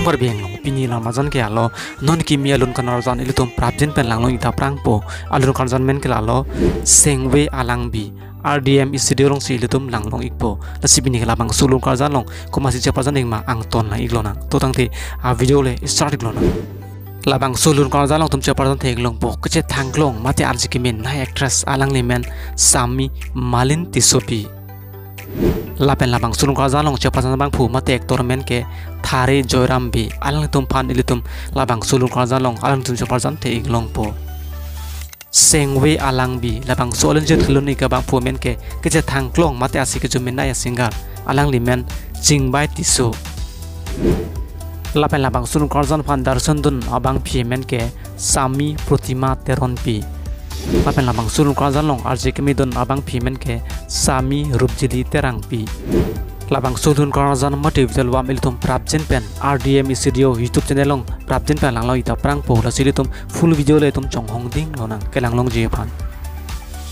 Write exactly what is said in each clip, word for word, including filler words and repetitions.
Karbi Anglong, pini alam arjan ke alo, non kimi alun karjan ilitum prapjin pen langlong ik ta prangpo. Alun karjan men ke lalo, Sengve Alangbi, R D M studio alongsi ilitum langlong ikpo. Lasi pini ke labangso alun karjan along komatsi cheparjan ik ma angton lang iklonang. To tangte a video le start iklonang. Labangso alun karjan along itum cheparjan the iklongpo, kechethang klong mate arje kemenei actress, alangli men Sami Malin Tissopi. Lapen labangso alun karjan along cheparjan abangphu mate actor men ke Thare Joyrambi, alanglitum aphan ilitum labangso alun karjan along alanglitum cheparjan the iklongpo. Sengve Alangbi, labangso alun chet kelun ik abangphu men ke kechethang klong mate arje kemenei a-singer, alangli men Chingbai Tisso. Lapen labangso alun karjan aphan darshan dun abangpi men ke Sami Protima Teronpi. Lapen labangso alun karjan along arje kemedun abangpi men ke Sami Rupjili Terangpi. Labangso alun karjan mate video album ilitum prapjin pen R D M studio YouTube channel along prapjin pen langlong ik ta prangpo. Lasi ilitum full video le itum chonghong ding lonang kelanglongji aphan.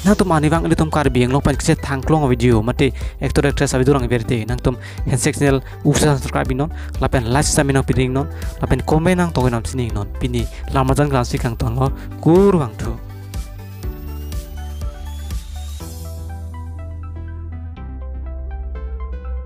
Nangtum arnivang ilitum Karbi Anglong pen kechethang klong video mate actor actress avideo lang iver te, nangtum handshake channel usa subscribe iknon, lapen like sita minong pining non, lapen comment nangtong iknon sining non. Pini alam arjan ke la-ansi kangtonlo, kurvangthu.